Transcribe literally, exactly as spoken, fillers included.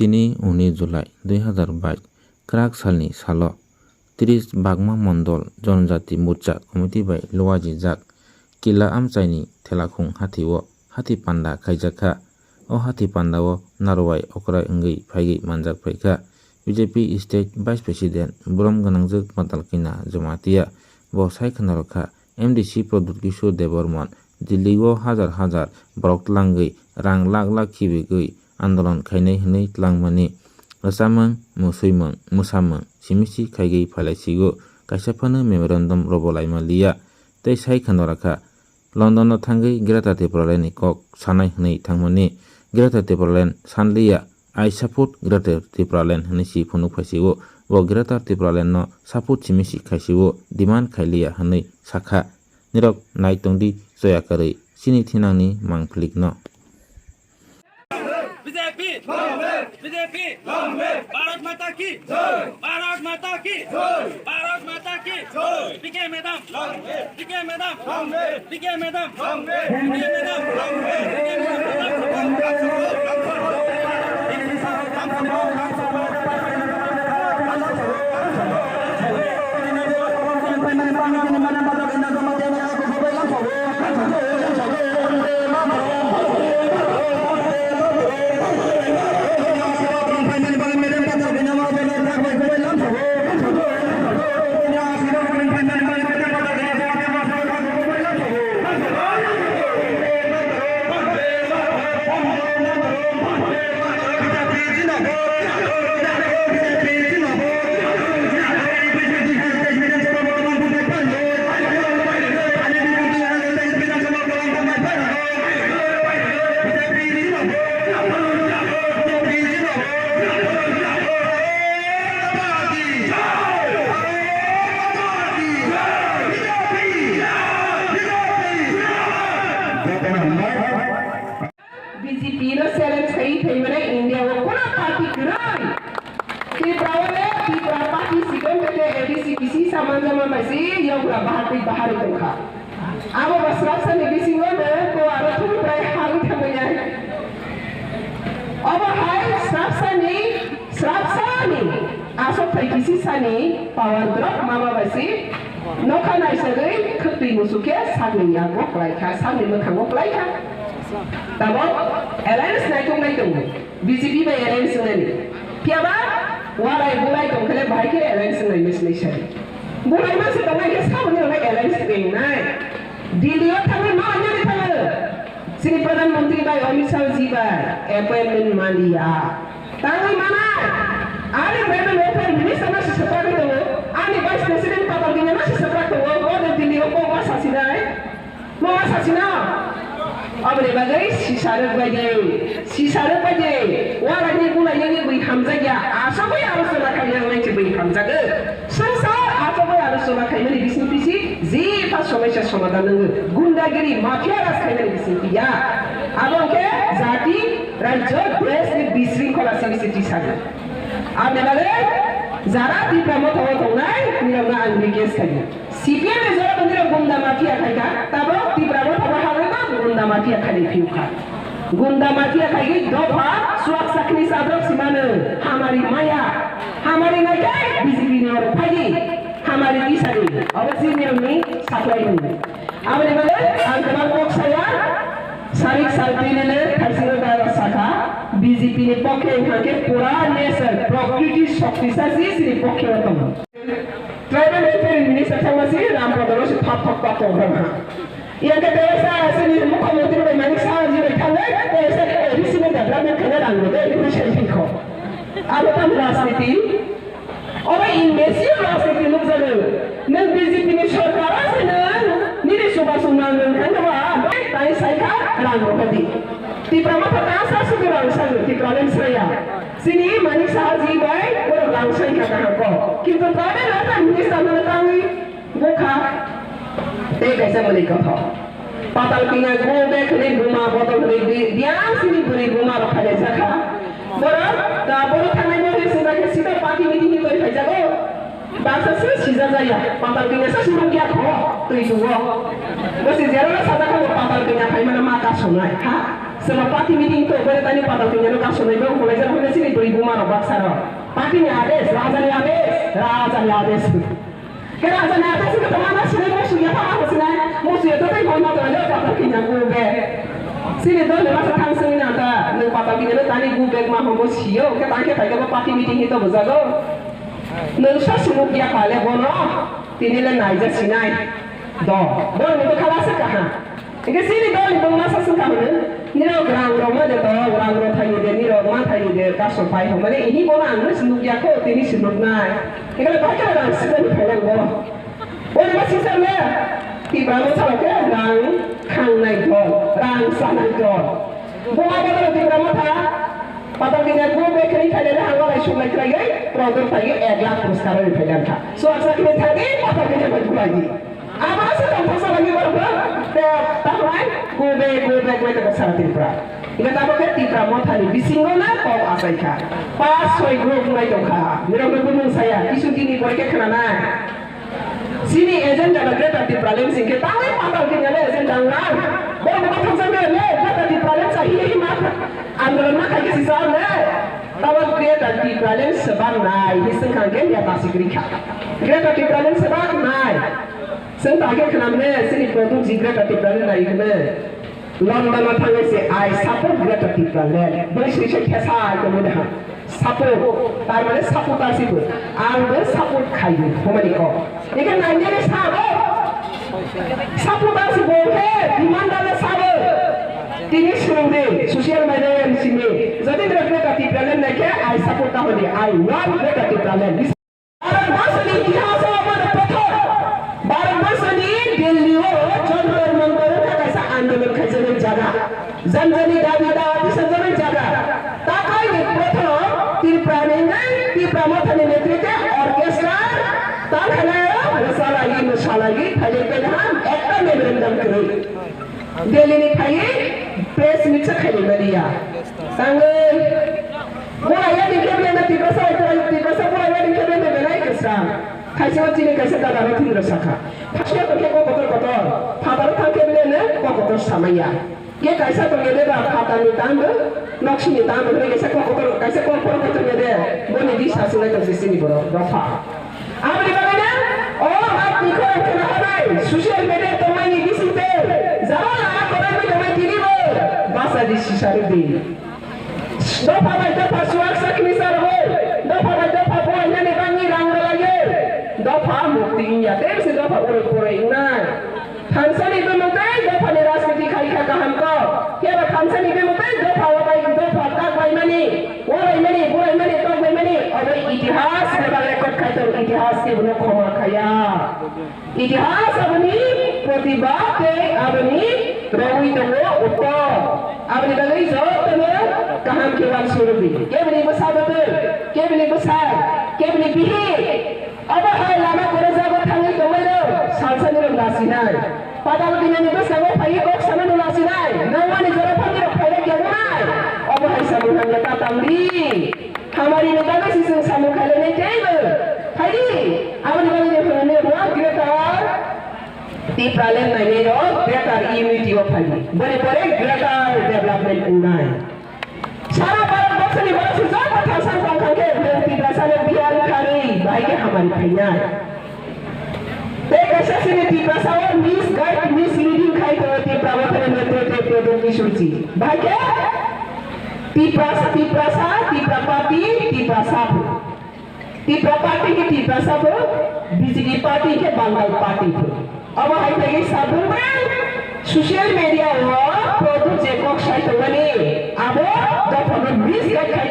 Tini uni July dui hazar bais kwrak salni salo tris Bagma Mondol Jonojati Morcha Committee bai luajijak Kila Amchaini Thelakhung hathi o hathi panda khaijak kha. O hathi panda o narwai okrai wngwi phaigwi manjak phaikha B J P State Vice President brom gwnangjwk Patal Kanya Jamatia. Bo sai khwna rwkha M D C Pradyut Kishore Debbarman Delhi o hajar hajar borok tlangwi rang lakh lakh khibigwi andolon khainai hwnwi tlangmani. Rwchapmung, mwswimung, mwsamung simi si khaigwi phailai sigo, kaisa phano memorandum robo laima liya. Tei sai khwna rwkha London o thangwi Greater Tipraland ni kok sanai hwnwi thangmani. Greater Tipraland sanliya, I support Greater Tipraland hwnwi si phunuk phaisio. Bo Greater Tipraland no support simi si khaisio, demand khailiya hwnwi sakha. Nirok nai tongdi choya kwrwi chini thinangni mangphilikno. B J P! B J P! Bharat Mata ki! Bharat Mata ki! Bharat Mata ki! P K madam! P K madam! P K madam! B J P no challenge khai phaimani India o kuna party kwrwi. Tripura o le Tripura party sikon tete A D C kisi saman jama maisi yogra bahari bahari tongkha. Abo bo srapsani bisingo no ko aro thum prai hagwi thangwi nai. Obo hai srapsani, srapsani aswk thai kisi sani power drop mama bai si nokha naisagwi khwtwi musu khe sakni yago kwlai kha, sakni mwkhango kwlai kha. Tabok alliance naitok nai tongo. B J P bai alliance wngnani. Phiyaba walai bulai tongkhele bahai khe alliance wngnai misinai sadi. Bulai ma se tongnai khe saboni rwnai alliance wngnai. Delhi o thangwi ma wngnani thango. Chini Pradhan Mantri bai Amit Shah ji bai appointment maliya. Tangwi manai. Ani Women Welfare Minister no se swprak tongo. Ani Vice President Patal Kanya no se swprak tongo. Bo de Delhi o kok ma sasinai. Mama sachina, aboni bagwi sisarok bai di, sisarok bai di, walai ni bulai ni bui hamjak ya, asogwi aro chwla khaina nai se bui hamjak. Songsa asogwi aro chwla khaimani bising pisi, ji pa somaisa somadan nangwi, gundagiri mafia raj khaimani bising piya. Abo khe jati, rajyo, desh ni bisringkhola simi se tisago. Aboni bagwi jara Tipra Motha o tongnai, nirokno ang request khaio. C P M ni jora tongwi rok gunda mafia khai kha, tabok Tipra Motha bo hagwi bo gunda mafia khai phiyok kha. Gunda mafia khai gwi dopha suak sakni sadrok simano hamari maya, hamari nai khe B J P ni oro phai di, hamari tisa di, obo chini rokni saklai ni. Aboni bagwi ang kwbang kok saya, sarik sal twi nene thaising rok dara sakha, B J P ni pokhe wngkha khe pura nation, prokriti shokti sa si chini pokhe o tongo. Tribal Welfare Minister thangma si Ram Padar si thok thok thok thok thok ha. Yang ke desa sini Mukhyamantri bai Manik Saha ji bai thangai, desa ke risi bai development khana rang ro de, ini saya kho. Abo tam rajniti. Obo invasive rajniti nukjago. Nang B J P ni sorkar ase nang, nini suba sung nang nang thangma, tai sai kha rang ro di. Tipra Motha ta sa sudu rang sa Tipra len saya. Chini Manik Saha ji bai borok rang sai kha kaham kok. Kintu private rata minister no tangwi bukha tei kaisa mani kothok. Patal Kanya go back hwnwi buma bodol hwnwi bi-, biyang sini bwrwi buma rok phailaijak kha. Borok ta borok thangnai no hwnwi swngjak khe sida party meeting ni twi phaijago. Baksa se sija jaya, Patal Kanya se surung ya kho, twi sugo. Bo si jero sajak kha bo Patal Kanya phaimano ma kasonai ha. Sema party meeting to bore tani patal kanya no kaso nai bong kolai jana hone sini beri buma rok baksa rok. Party ni ades, raja ni ades, raja ni ades. Ke raja ni ades ke tama na sini musu ya pa musu na musu ya to tai bong ma to le patal kanya go be. Sini dol le masa thang sini na ta nang patal kanya no tani go be ma homo siyo ke tang ke tai ke party meeting hito bojago. Nang sa sumuk ya pale bono tini le naija sinai. Do, bono ni to khala se kaha. Hingke chini dol ni bwngma sa swngkha hwnwi, nirok rang rok ma de to, rang rok thani de, nirok ma thani de, kaso pai hwnmani, ini bono ang nw se nukya kho, tini se nuknai. Hingke bai khe rang sijani phainang bo. Bono ma sijak le, Tipra Motha rok khe rang khangnai dol, rang sanai dol. Bo ma bono Tipra Motha, patal kini go be khani thainani hango lai suklai khlaiwi, prodor phaiwi ek lakh puruskar rwi phaidan kha. So, asa kini thani, patal kini bai khulai di. Abo se tongthoksa lagi borok, te, takhwlai, go back, go back, go back, sara Tripura. Hingke tabok khe Tipra Mothani bisingo na kok achai kha. Pas soi group wngnai tong kha. Nirok no bumung saya, kisu tini pore khe khwnanai. Chini agenda ba Greater Tipraland sing khe tangwi patal khe ngale agenda wngnai. Borok no thangsa khe le Greater Tipraland sa hi hi ma andolon ma khai khe sisa le. Tabo Greater Tipraland swbang nai hi swngkha hingke ya ta sikri kha. Greater Tipraland swbang nai. Chwng ta khe khwnam ne, chini product ji Greater Tipraland nai hwnwi. London o thangwi se, "I support Greater Tipraland." Bwrwi swi se thesa ai tongwi da. Support, tar mane supporter si bo. Ang bo support khai di, homani kok. Eke nai nini sabo. Supporter si bo khe, demand dale sabo. Tini swrwng di, social media yang simi. Jodi Greater Tipraland nai khe, "I support," ta hodi, "I want Greater Tipraland." Bharatborsho ni itihas o omo no prothom. Bharatborsho ni Delhi o Jantar Mantar wngkha kaisa andolon khaijaknai jaga. Jani jani dabi dawa tisajagwi jaga. Takhai ni prothom Tripura ni nai Tipra Motha ni netrite orchestra tangkhanai o mwsalai mwsalai phailai phailai ham ekta memorandum kwrwi. Delhi ni phaiwi press meet sa khailai mani ya. Tangwi bura ya ni kebile na Tiprasa bai Tiprasa bura ya ni kebile na belai kwsa. Khaisa o chini kaisa dada no thwngwi sakha. Phasya tongkhe kok kotor kotor. Phataro thangkhe bile no kok kotor samaya. Ye kaisa tongya de ba phatar ni tando, noksi ni tando hwnwi kaisa kok kotor, kaisa kok kotor kotor ya de. Boni di sa sinai tongsi sini borok dopha. Aboni bagwi na o matni khorang khna habai social media tongmani bising te jara la korang bi tongmai tini bo basa di sisari di. Dopha bai dopha suak sakni sarbo, dopha bai dopha buai nani bangni rang ralayo. Dopha mukti ya te bisi dopha uroi puroi nai. Thamsani bumung tei dophani rajniti khai kha kaham kok. Phiya ba thamsani bumung tei dopha wabai dopha kak bai mani, wabai mani, burai mani, tok bai mani, obo itihas bebak record khai tongo, itihas kebono khoma khaya. Itihas aboni protibad tei aboni rogwi tongo uttor. Aboni bagwi jotono kaham khe uansukdi. Kebini bwsa bwtwi, kebini bwsai, kebini bihik. Obo hai lama kwrwkjago thangwi tongmani rok salsani rok nasinai. Padal dinani bwskango phaiwi kok sanani nasinai. Nangmani jora phangni rok phairok yangnai. Obo hai samung hamya ta tangdi. Hamari ni bagwi se chwng samung khailai nai teibo. Phaidi. Aboni bagwi ni hwnwi rok Greater Tipraland nainai rok Greater Unity o phaidi. Boni pore Greater Development wngnai. Sara Bharat borsoni borok se joto thangsa tongthang khe nwng Tiprasa no biyang kharwi bahai khe hamari phainai. Tei kaisa sini Tiprasa o misguide, misleading khai tongo Tipra Mothani netrite Pradyot Kishore ji. Bahai khe Tiprasa, Tiprasa, Tipra Party, Tiprasa bo. Tipra Party khe Tiprasa bo, B J P Party khe Bangal Party bo. Obo hai khe sabung bai social media o product je kok sai tongmani, abo dophano misguide khai